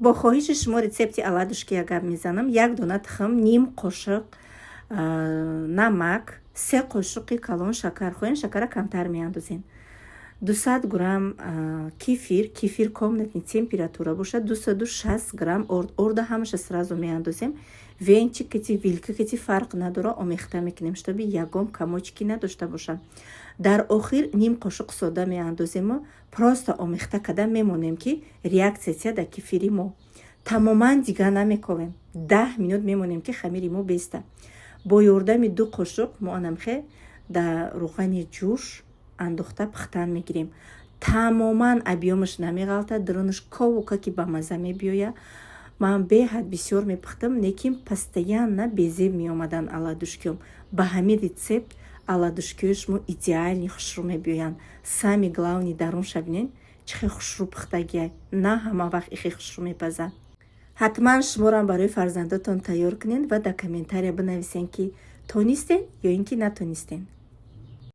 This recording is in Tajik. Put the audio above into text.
Бо хоҳиши шумо рецепти оладушки я гап мезанам. Як дона тухм, ним қошиқ намак, 3 қошуқи калон шакар. Хоҳем, шакара камтар меандозем. 200 грамм кефир, кефир комнатный температура бошад, 260 грамм орд. Орда ҳамаша сразу меандозем. Венчик кити, вилка кити фарқ надора, омехта мекунем, чтобы ягон комочки надошта бошад. Дар охир ним қошуқ сода меандозему просто омехта карда мемонем, ки реаксия тия дар кефири мо. Тамоман дигар намековем, 10 минут мемонем, ки хамири мо беста. Бо ёрдами ду қошуқ мо анамхе дар рӯғани ҷӯш андохта пухтан мегирем. Тамоман объём аш намеғалтад, дарунаш ковука ки ба мазза мебиёяд. Ман беҳад бисёр мепухтам, лекин постоянно безеб меомаданд оладушки ём. Ба ҳамин рецепт оладушки ҳои шумо идеальный хушрӯ мебиёянд. Самый главный, дарунша бинед, чӣ хел хушрӯ пухтагиай. На ҳама вақт ихе хушрӯ мепазад. Ҳатман шуморам барои фарзандотон тайёр кунед ва дар комментария бинависен, ки тонистен ё ин ки натонистен.